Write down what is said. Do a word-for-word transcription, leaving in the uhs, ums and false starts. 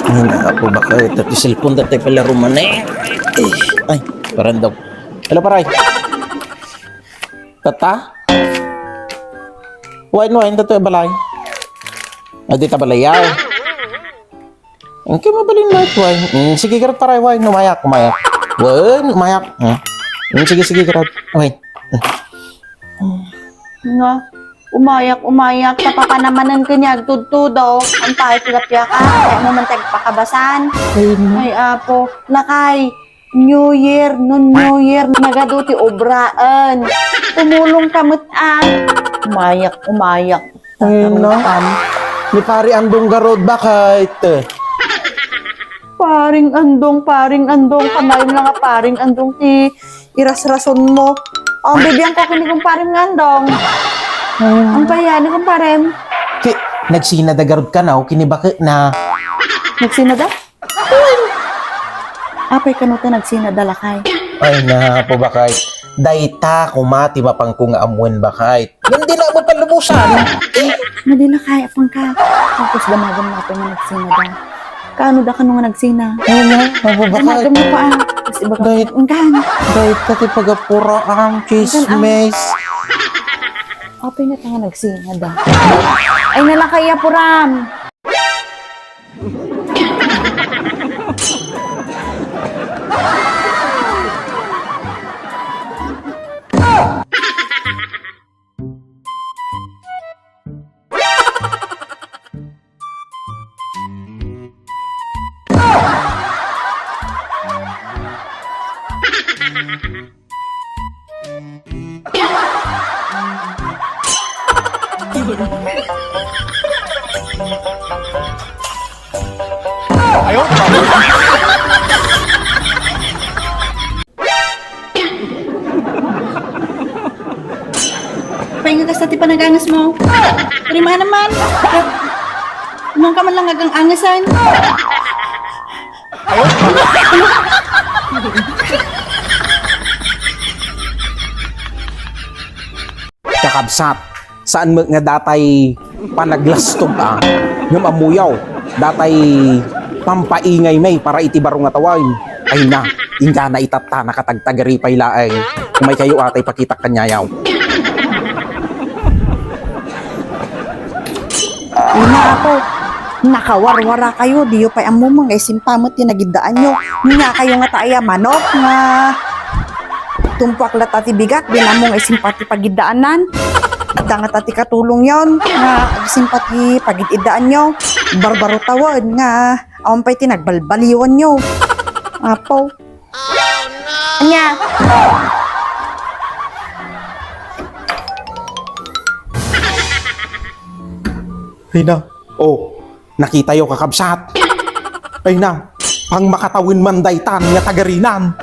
Ay, naku, baka ito ti cellphone dati pala rumane. Eh, ay, parandog. Hello, paray. Tata? Wine, wine, dati balay. Adi ta balay, yaw. Ang kaya mabalin light wine. Mm, sige, garot paray, wine. Umayak, umayak. Wine, umayak. Mm. Mm, sige, sige, garot. Wine. Nga, umayak, umayak, ta papanamanen ken ni agtudtudo. Ang pahit tilapia ka, kaya mo man tagpakabasan. Ay, no. Ay, apo, lakay, New Year, no New Year, nagadu ti obraen. Tumulong ka met, ah. Umayak, umayak. Ay, no. Tatarutan. Ni Pari Andong garod, bakit? Paring Andong, Paring Andong, kanayon lang nga Paring Andong ti irasrason mo. Oh, bibiyan ko kini kumparem nga andong. Ay. Ang kaya ni kumparem? Ti, nagsinada garud ka na, o kinibake na. Nagsinada? Apay kano ta nagsinada, lakay? Ay, napo, bakay. Dayta, kuma, ti mapangko nga ammuen, bakay. Nandina mo palubusan. Nadila kaya pang ka. Tapos damagan mo ako nga nagsina da. Kaano da kano nga nagsina? Ay, na, mababa ka. Damagan mo pa, ah. Tapos iba ka, Dahil, engkan. Dahil ka ti pagapura ang chismis. Apay nga ta nga nagsina da. Ay, nalakay ya, puram. Paingat kasta ti panagangas mo. Rima naman. Nung ka man lang agang-angasan. Kakabsat, saan met nga datay panaglastog, a? Ngem ammoyo, datay pampaingay met para iti baro nga tawen. Ay na, inggana itatta, nakatagtagari pay laeng. Umay kayo atay pakitak kanyayaw. Ina, apo, nakawarwara kayo, diyo pay ammo nga isimpa met ti nagiddaanyo. Nia kayo nga ta aya manok nga tumpuak latta ti bigat, di na ammo nga isimpa ti pagiddaanan. Adda ngata ti katulongyon nga agsimpa ti pagid-iddaanyo. Barbaro tawen nga awan pay ti nagbalbaliwanyo. Apo. Ania? Ay na. Oh, nakitayo, kakabsat. Ay na, pangmakatawen man daytan nga tagarinan.